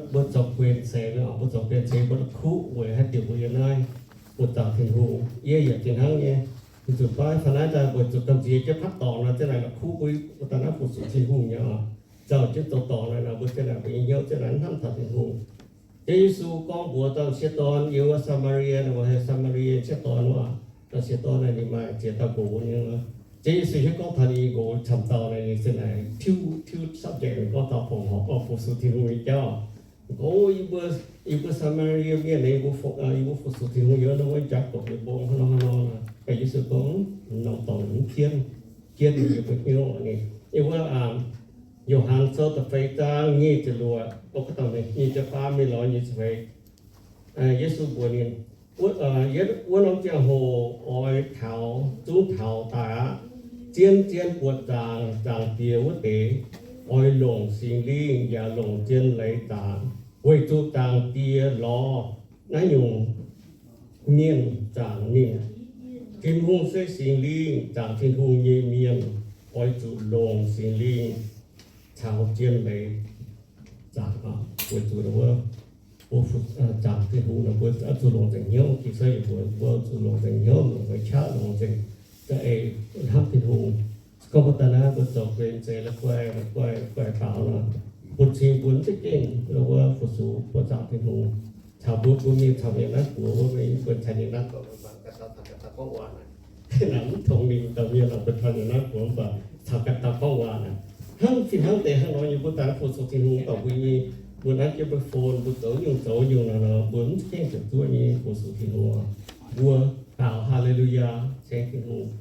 Mbuo zoux guen seix nor, mbuo zoux guen seix mbuo la'kuqv weic haaix diuc mbuo yiem naaiv buoz-zaangc Tin-Hungh. Yie yaac fih hnangv nyei. Mbuo zuqc baav fai naaiv daaih mbuo zuqc gamh nziex jienv haaix dorngx nor, ziang naaic la'kuqv mbuo, mbuo daaih naaiv fu-sux Tin-Hungh nyei oc. Zauh jienv zoux dorngx naaic nor, mbuo ziang naaic mbuo nyei hnyouv ziang naaic hnamv taux Tin-Hungh. Ziouv Yesu gorngv mbuox dauh m'sieqv dorn, yiem wuov Saa^maa^lie, ninh mbuo heuc Saa^maa^lie m'sieqv dorn wuov. Dauh m'sieqv dorn naaic ninh maaih ziex dauh nqox nyei. Ziouv Yesu hiuv gorngv taux ninh nqox camv dauh naaic, ninh ziang naaic tiuv, tiuv subject, ninh gorngv taux fongc horc gorngv fu-sux Tin-Hungh nyei jauv. Gorngv, o, yie mbuo, yie mbuo Saa^maa^lie Mienh, yie mbuo fu-, yie mbuo fu-sux Tin-Hungh yiem naaiv wuov jaax gopv liuz mbong hnangv nor hnangv nor. Mv baac Yesu gorngv, norm dorngx mv jienv, jienv yie mbuo hnyouv. Ninh, yiem wuov, Yo^han Sou da'feix zaang nyic ziepc luoqc, o, nyic ziepc faam mingh lorz nyic ziepc feix. Yesu mbuox ninh, Yietv wuov norm ziangh hoc oix taux, zungv taux daaih aqv. Zien, zien buoz-zaangc, Zaangc Diex wuov deix, oix longc Singx Lingh yaac longc zien leiz zaangc, weic zuqc Zaangc Diex lorz naaiv nyungc mienh zaangc ninh. Tin-Hungh se Singx Lingh. Zaangc Tin-Hungh nyei mienh oix zuqc longc Singx Lingh caux zien leiz zaangc. Weic zuqc wuov, mbuo, zaangc Tin-Hungh nor, mbuo oix zuqc longc nzengc hnyouv. Ging-Sou yaac mbuox mbuo zuqc longc nzengc hnyouv, longc nzengc qaqv, longc nzengc za'eix hnamv Tin-Hungh. Gorngv mbuo daaih naaiv mbuo zoux guen seix la'guaih, la'guaih, la'guaih baaux nor, bun cing bun za'gengh wuov fu-sux buoqc zaangc Tin-Hungh. Caux mbuo bun mingh caux mienh naaiv buoz wuov, mbuo caux mienh naaiv buoz, mv tongx ninh dauh mienh, mbuo caux mienh naaiv buoz mv baac caux ganh dauh gorngv waac naaic. Hnangv fih hnangv deix hnangv nor nyei, mbuo daaih fu-sux Tin-Hungh, mv baac mbuo nyei, mbuo naaiv jienv mbuo phone, mbuo zoux nyungc zoux nyungc nor, mbuo mv za'gengh ziepc zuoqv nyei fu-sux Tin-Hungh. Mbuo baaux Haa^le^lu^yaa ceng Tin-Hungh.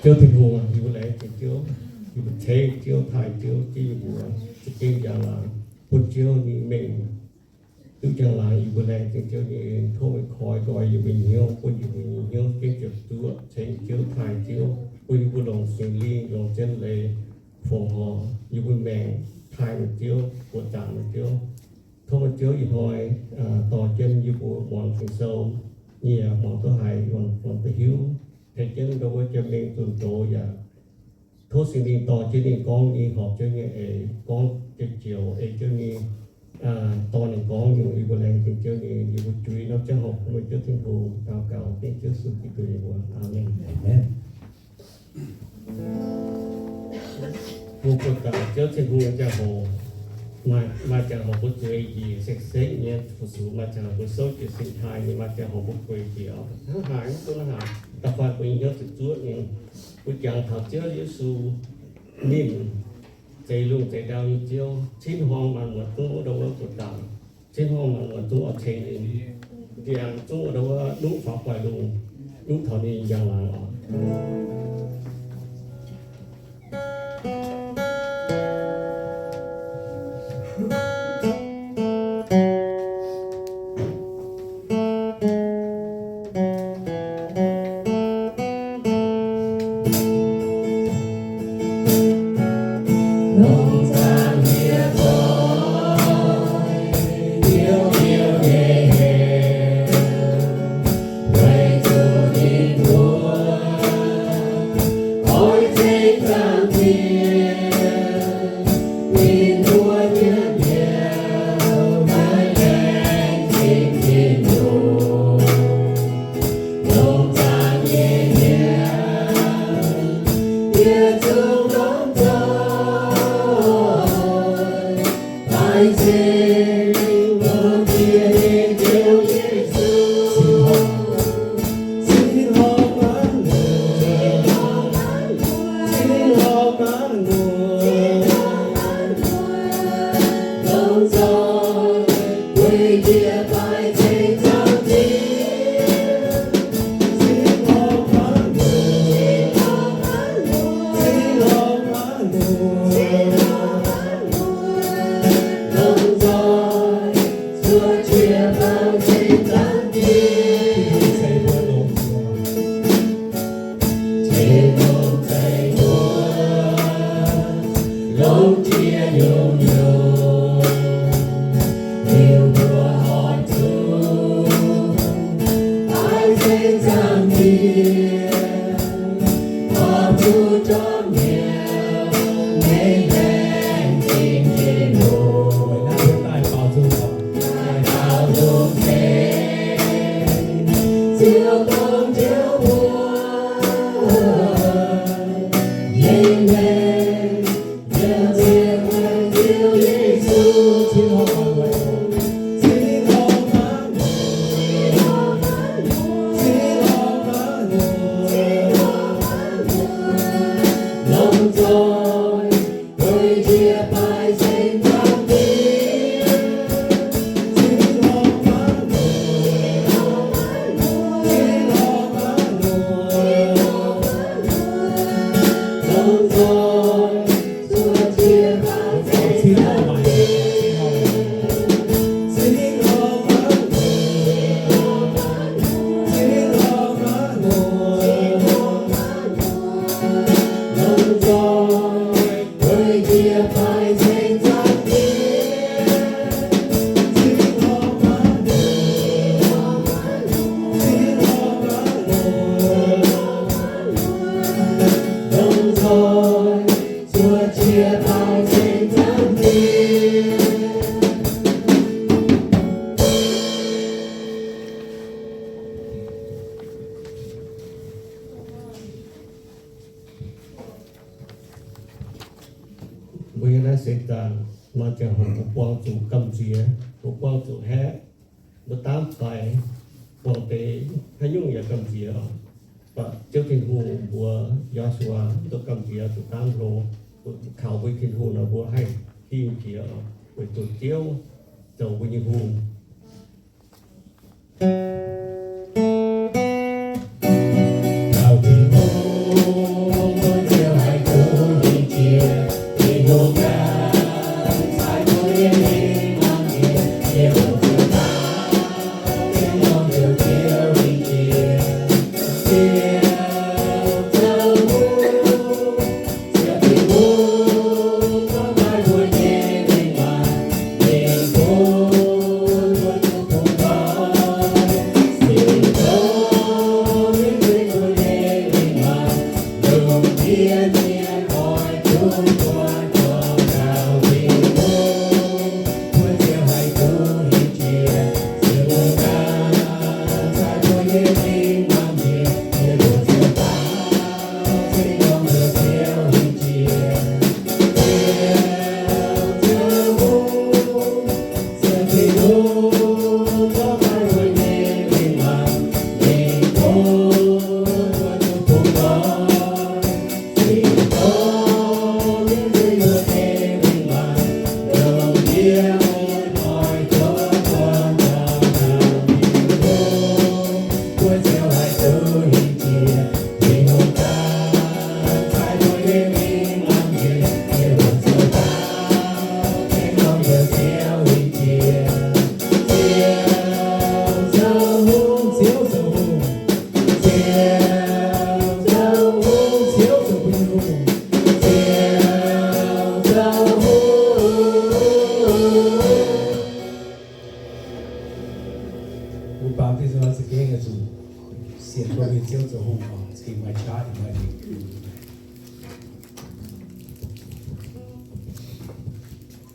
Ziouv Tin-Hungh, yie mbuo laengz zingh Ziouv, yie mbuo ceng Ziouv taaih Ziouv, Ziouv yie mbuo za'gengh njang-laangc bun Ziouv nyei mengh duqv njang-laangc yie mbuo laengz zingh Ziouv nyei en. Tov meih koi nqoi yie mbuo nyei hnyouv, bun yie mbuo nyei hnyouv za'gengh ziepc zuoqv ceng Ziouv, taaih Ziouv, bun yie mbuo longc Singx Lingh, longc zien leiz fongc horc yie mbuo maengc, taaih meih Ziouv, buoqc zaangc meih Ziouv. Tov meih Ziouv ih hnoi dorh jienv yie mbuo muangx Ging-Sou, nyiec muangx duqv haiz, muangx duqv hiuv, tengx jienv ndau wuov jiex mingh zunh doz yaac tov Singx Lingh dorh jienv ninh gorngv nyei, horpc Ziouv nyei eix, gorngv jiex joux ei Ziouv nyei, dorh ninh gorngv nyungc yie mbuo laengz zingh Ziouv nyei, yie mbuo juix norm ziangh hoc bun meih Ziouv Tin-Hungh. Daux gaux dengv Ziouv Yesu Giduc nyei mbuox. Aamen. Mbuo buoqc zaangc Ziouv Tin-Hungh nyei ziangh hoc, maaih, maaih ziangh hoc mbuo zueiz njiec sekv-sekv nyei fu-sux, maaih ziangh hoc mbuo souv jiez sin taaih nyei, maaih ziangh hoc mbuo gueic njiec hnangv haaix, mv duqv hnangv haaix. Da'faanh mbuo nyei hnyouv ziepc zuoqv nyei, mbuo jangx taux Ziouv Yesu ninh zeix lungh zeix ndau nyei Ziouv, cin-hngorngh maanc muotc zungv ndau wuov buoqc zaangc, cin-hngorngh maanc muotc zungv oix ceng ninh, ndiangx zungv ndau wuov nuqv faaux guaax lungh, nuqv taux ninh njang-laangc oc. Mbuo yiem naaiv seix zaangc maaih ziangh hoc mbuo buangh zuqc gamh nziex, mbuo buangh zuqc haeqv, mbuo daamv faix, buangh deix haaix nyungc yaac gamh nziex oc. Mv baac Ziouv Tin-Hungh mbuox Yo^su^waa, mv dungx gamh nziex zuqc daamv hlo. Kaux mbuo Tin-Hungh nor, mbuo haih dingh jiex oc, weic zuqc Ziouv zoux mbuo nyei hungh. Kaux Tin-Hungh, Ziouv haih duqv hingh jiex, Tin-Hungh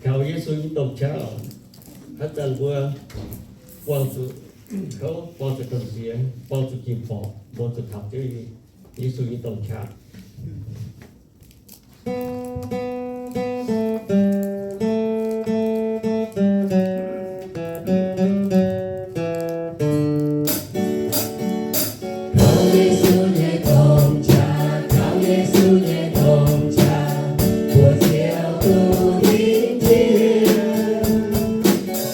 Taux Yesu nyei domh qaqv, haaix zanc mbuo buangh zuqc kouv, buangh zuqc domh nziex, buangh zuqc ging-borqc, mbuo zuqc taux Ziouv Yesu nyei domh qaqv. Taux Yesu nyei domh qaqv, taux Yesu nyei domh qaqv, mbuo ziouc duqv hingh jiex.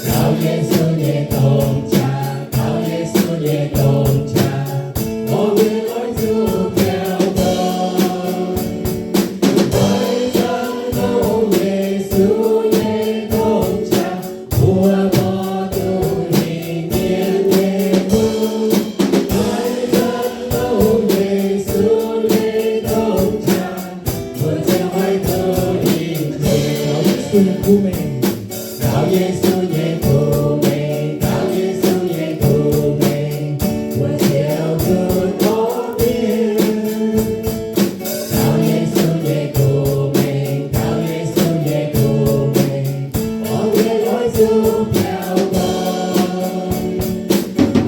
Taux Yesu nyei domh qaqv, taux Yesu nyei domh qaqv, orv mienh oix zuqc biaux nqoi. Oix zuqc longc Yesu nyei domh qaqv, mbuo mborqv duqv hingh mienh nyei hungh. Oix zuqc longc Yesu nyei domh qaqv, mbuo ziouc oix duqv hingh jiex. Taux Yesu nyei kuv mengh, taux Yesu nyei kuv mengh, taux Yesu nyei kuv mengh, mbuo ziouc duqv dorh mienh. Taux Yesu nyei kuv mengh, taux Yesu nyei kuv mengh, orv mienh oix zuqc biaux nqoi.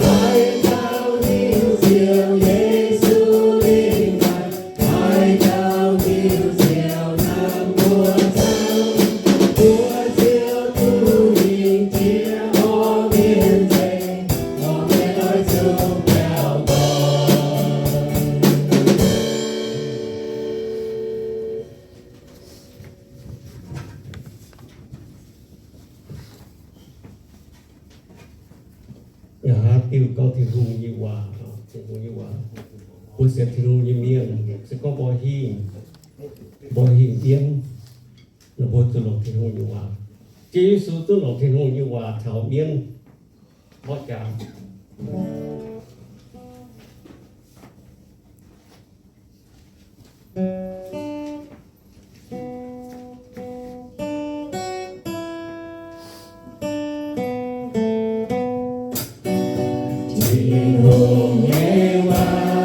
Haaix dauh hingh Ziouv Yesu lingh waanc, haaix dauh hingh Ziouv hnamv mbuo camv, mbuo ziouc duqv hingh jiex orv mienh nzengc, orv mienh oix zuqc biaux nqoi. Yaac haaix diuh gorngv Tin-Hungh nyei waac, Tin-Hungh nyei waac. Mbuo sienx Tin-Hungh nyei mienh, se gorngv mbuo hingh, mbuo hingh yiem, ninh mbuo zuqc longc Tin-Hungh nyei waac. Ziouv Yesu duqv longc Tin-Hungh nyei waac caux mienv mborqv jaax. Tin-Hungh nyei waac,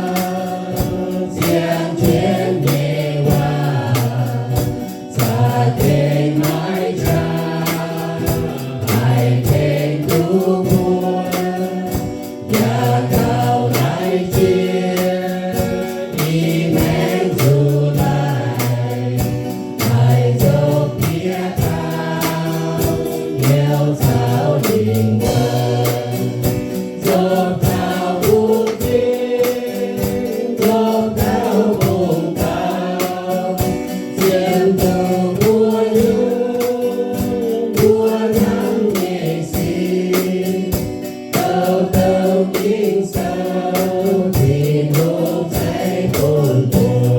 ziangh jienv nyei waac, za'gengh maiv qaqv, haih tengx duqv mbuo. Yaac gauh laih jiex i maengx nzuih laaih, haih nzopv bieqc taux, hnyouv caux lingh wuonh, nzopv taux mbuo fingx, nzopv taux mbungv dauh, sienx duqv mbuo nyungc, mbuo hnamv nyei sic. Douc douc Ging-Sou, Tin-Hungh zeiv bun mbuo,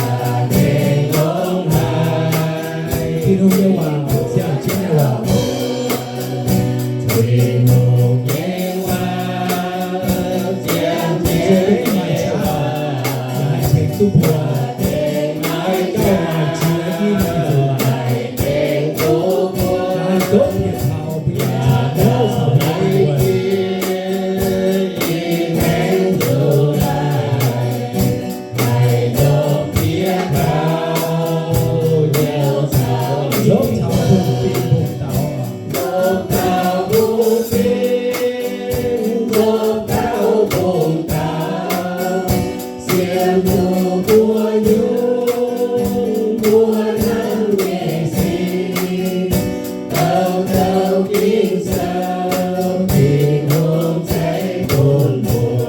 za'gengh longx haic. Tin-Hungh nyei waac, ziangh jienv nyei waac. Tin-Hungh nyei waac, ziangh jienv nyei waac, haih tengx duqv mbuo. Gauh maaih jiex i maengx nzuih laaih, haih nzopv bieqc taux mbuo nyei hnyouv caux mbuo nyei lingh wuonh. Nzopv taux mbungv fingx mbungv dauh. Sienx duqv mbuo nyungc, mbuo hnamv nyei sic. Douc douc Ging-Sou, Tin-Hungh zeiv bun mbuo,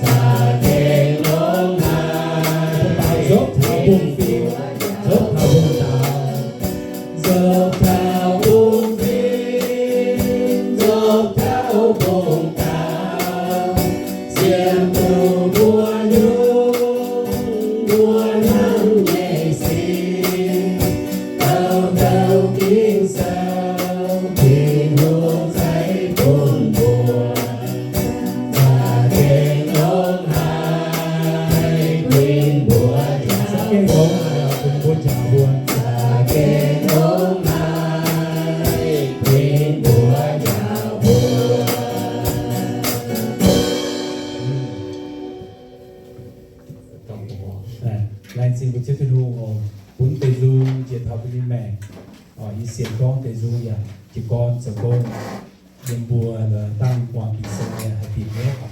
za'gengh longx haic. Nzopv taux mbungv fingx, nzopv taux mbungv dauh. Nzopv taux mbungv fingx, nzopv taux mbungv dauh, sienx duqv mbuo nyungc, mbuo hnamv nyei sic. Douc douc Ging-Sou, Tin-Hungh zeiv bun mbuo, za'gengh longx haic, kuinx mbuox njaaux, za'gengh longx haic, kuinx mbuox njaaux mbuo, za'gengh longx haic, kuinx mbuox njaaux mbuo. Laengz zingh mbuo Ziouv Tin-Hungh oc. Bungx deic nzung njiec taux bun ninh maengc. Yie sienx gorngv deic nzung yaac jiez gorn zoux gong yiem mbuo dangh guangc Ging-Sou nyei haaix diuc nyei oc.